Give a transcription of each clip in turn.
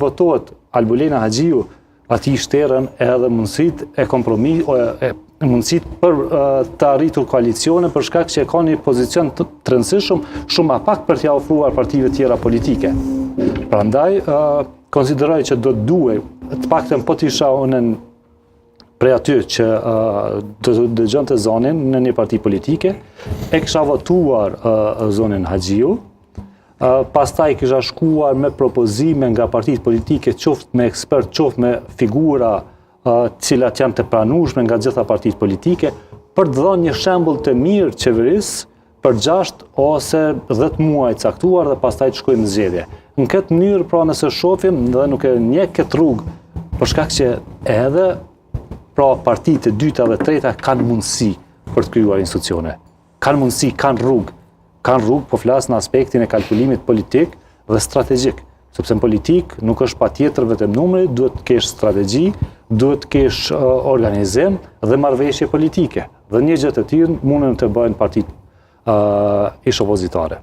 votohet Albulena Haxhiu, atij i shteren edhe mundësitë e kompromis, e, mundësitë për të arritur koalicione për shkak që e ka një pozicion të rëndësishëm shumë ma pak për t'ia ofruar partive tjera politike. Prandaj, konsideroj që do të duhej, të paktën po të isha unë prej aty që do të dëgjonte zonin në një parti politike, e kisha votuar zonjën Haxhiu, pastaj kisha shkuar me propozime nga partitë politike, qoftë me ekspert, qoftë me figura të cilat janë të pranueshme nga gjitha partitë politike, për të dhënë një shembull të mirë qeverisë për 6 ose 10 muaj të caktuar dhe pastaj të shkojmë në zgjedhje. Në këtë mënyrë, pra nëse shohim dhe nuk e ndjek këtë rrugë, për shkak që edhe pra partitë e dyta dhe treta kanë mundësi për të krijuar institucione. Kanë mundësi, kanë rrugë. Kanë rrugë, po flas në aspektin e kalkulimit politik dhe strategjik. Sepse në politikë nuk është patjetër vetëm numri, duhet të kesh strategji, duhet të kesh organizim dhe marrëveshje politike. Dhe një gjë të tillë mundën të bëjnë partitë uh, ish opozitare.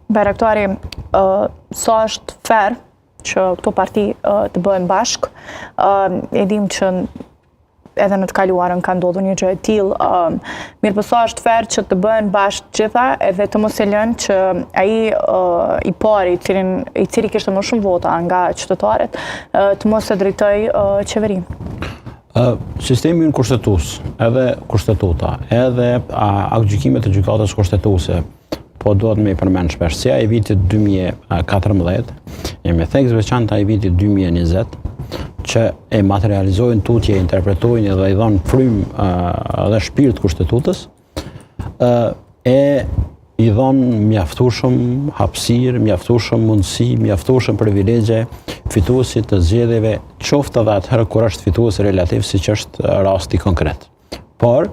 Bajraktari, uh, sa është fer që këto parti uh, të bëhen bashkë, uh, e dim që edhe në të kaluarën ka ndodhur një gjë e tillë. Mirëpo sa është fer që të bëhen bashkë të gjitha edhe të mos e lënë që ai i pari i cilin i cili kishte më shumë vota nga qytetarët të mos e drejtojë qeverinë. Sistemi ynë kushtetues, edhe kushtetuta, edhe aktgjykimet e gjykatës kushtetuese, po duhet me i përmend shpesh, si ai i vitit 2014, e me theks veçantë ai i vitit 2020, që e materializojnë tutje, e interpretojnë dhe i dhanë frymë dhe shpirt kushtetutës, e i dhanë mjaftueshëm hapësirë, mjaftueshëm mundësi, mjaftueshëm privilegje fituesit të zgjedhjeve, qoftë edhe atëherë kur është fitues relativ, siç është rasti konkret. Por,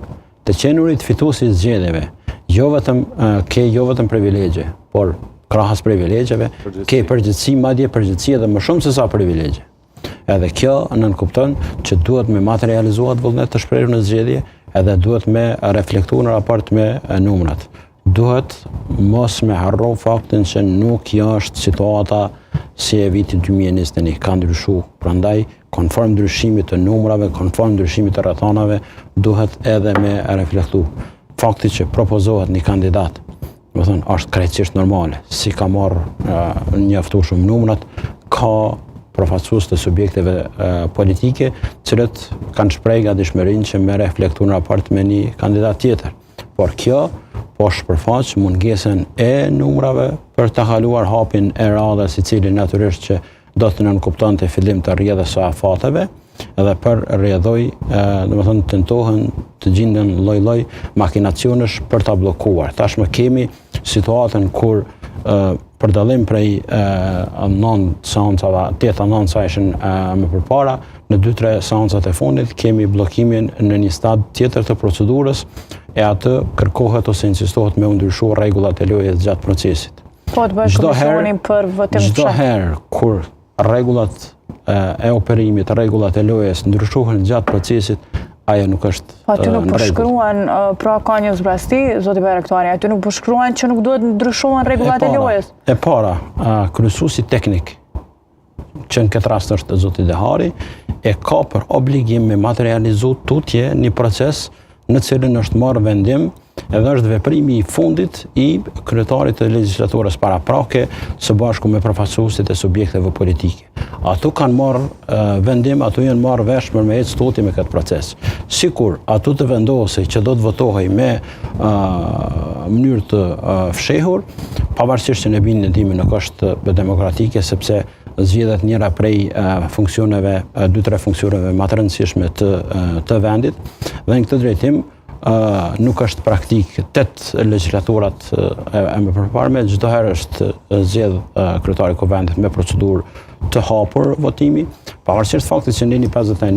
të qenurit fitues i zgjedhjeve, jo vetëm ke jo vetëm privilegje, por krahas privilegjeve, ke përgjegjësi, madje përgjegjësi edhe më shumë se sa privilegje. Edhe kjo nënkupton që duhet me materializu atë vullnet të shprehur në zgjedhje, edhe duhet me reflektu në raport me numrat. Duhet mos me harru faktin që nuk është situata si e vitit 2021, ka ndryshu, prandaj konform ndryshimit të numrave, konform ndryshimit të rrethanave, duhet edhe me reflektu. Fakti që propozohet një kandidat, domethënë, është krejtësisht normale, s'i ka marrë mjaftueshëm numrat, ka përfaqësues të subjekteve politike, cilët kanë shpreh gatishmërinë që me reflektu në raport me një kandidat tjetër. Por kjo po shpërfaq mungesën e numrave për ta kaluar hapin e radhës i cili natyrisht që do të nënkuptonte fillim të rrjedhës së afateve dhe për rrjedhojë, domethënë tentohen të gjinden lloj-lloj makinacionesh për ta bllokuar. Tashmë kemi situatën kur për dallim prej 9 seancave, 8 a 9 sa ishin më përpara, në 2-3 seancat e fundit kemi bllokimin në një stad tjetër të procedurës e atë kërkohet ose insistohet me u ndryshu rregullat e lojës gjatë procesit. Po të bësh komisionin për votim të Çdo herë kur rregullat e operimit, rregullat e lojës ndryshohen gjatë procesit, ajo nuk është Po aty nuk po shkruan, pra ka një zbrazëti, zoti Bajraktari, aty nuk po shkruan që nuk duhet ndryshohen rregullat e lojës. E para, kryesuesi teknik, që në këtë rast është zoti Dehari, e ka për obligim me materializu tutje një proces në cilin është marrë vendim edhe është veprimi i fundit i kryetarit të legjislaturës paraprake së bashku me përfaqësuesit e subjekteve politike. Ato kanë marrë vendim, ato janë marrë vesh për me ecë tutje me këtë proces. Sikur ato të vendosej që do të votohej me mënyrë të fshehur, pavarësisht që në bindjen time nuk është demokratike, sepse zgjidhet njëra prej funksioneve, dy tre funksioneve më të rëndësishme të të vendit dhe në këtë drejtim nuk është praktikë tetë legjislaturat e, e më përparme, çdo herë është zgjedh kryetari i kuvendit me procedurë të hapur votimi, pavarësisht faktit që neni 51.